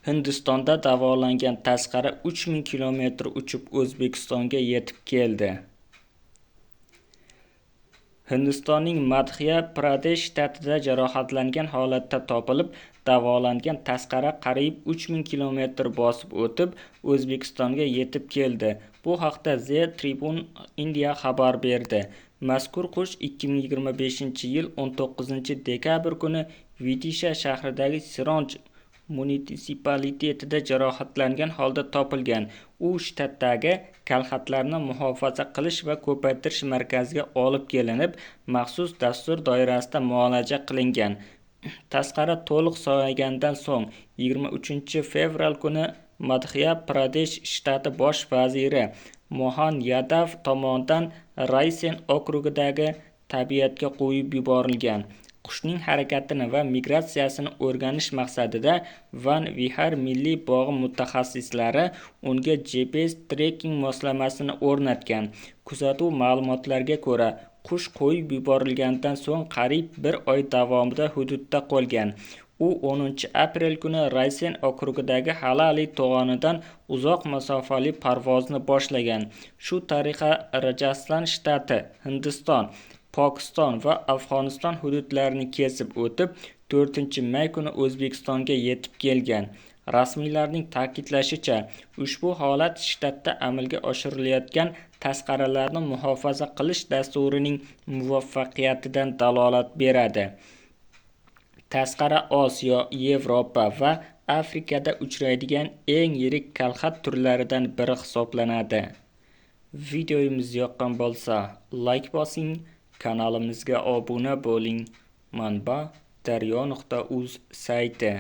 Hindistonda davolangan tasqara 3000 kilometr uchib O'zbekistonga yetib keldi. Hindistonning Madhya Pradesh shtatida jarohatlangan holatda topilib, davolangan tasqara qariyb 3000 kilometr bosib o'tib, O'zbekistonga yetib keldi. Bu haqda The Tribune India xabar berdi. Mazkur qush 2025-yil 19 dekabr kuni Vidisha shahridagi Sironj munitsipalitetida jarohatlangan holda topilgan. U shtatdagi kalxatlarni muhofaza qilish va ko'paytirish markaziga olib kelinib, maxsus dastur doirasida muolaja qilingan. Tasqara to'liq sog'aygandan so'ng 23 fevral kuni Madhya Pradesh shtati bosh vaziri Mohan Yadav tomonidan Raysen okrugidagi tabiatga qo'yib yuborilgan. Qushning harakatini va migratsiyasini o'rganish maqsadida Van Vihar milliy bog'i mutaxassislari unga GPS tracking moslamasini o'rnatgan. Kuzatuv ma'lumotlariga ko'ra, qush qo'yib yuborilganidan so'ng qariyb bir oy davomida hududda qolgan. U 10 aprel kuni Raysen okrugidagi Halali to'g'onidan uzoq masofali parvozni boshlagan. Shu tariqa Rajasthan shtati, Hindiston, Pokiston va Afg'oniston hududlarini kesib o'tib, 4 may kuni O'zbekistonga yetib kelgan. Rasmiylarning ta'kidlashicha, ushbu holat shtatda amalga oshirilayotgan tasqaralarni muhofaza qilish dasturining muvaffaqiyatidan dalolat beradi. Tasqara Osiyo, Yevropa va Afrikada uchraydigan eng yirik kalxat turlaridan biri hisoblanadi. Videomiz yoqqan bo'lsa, like bosing, kanalimizga obuna bo'ling. Manba: daryo.uz sayti.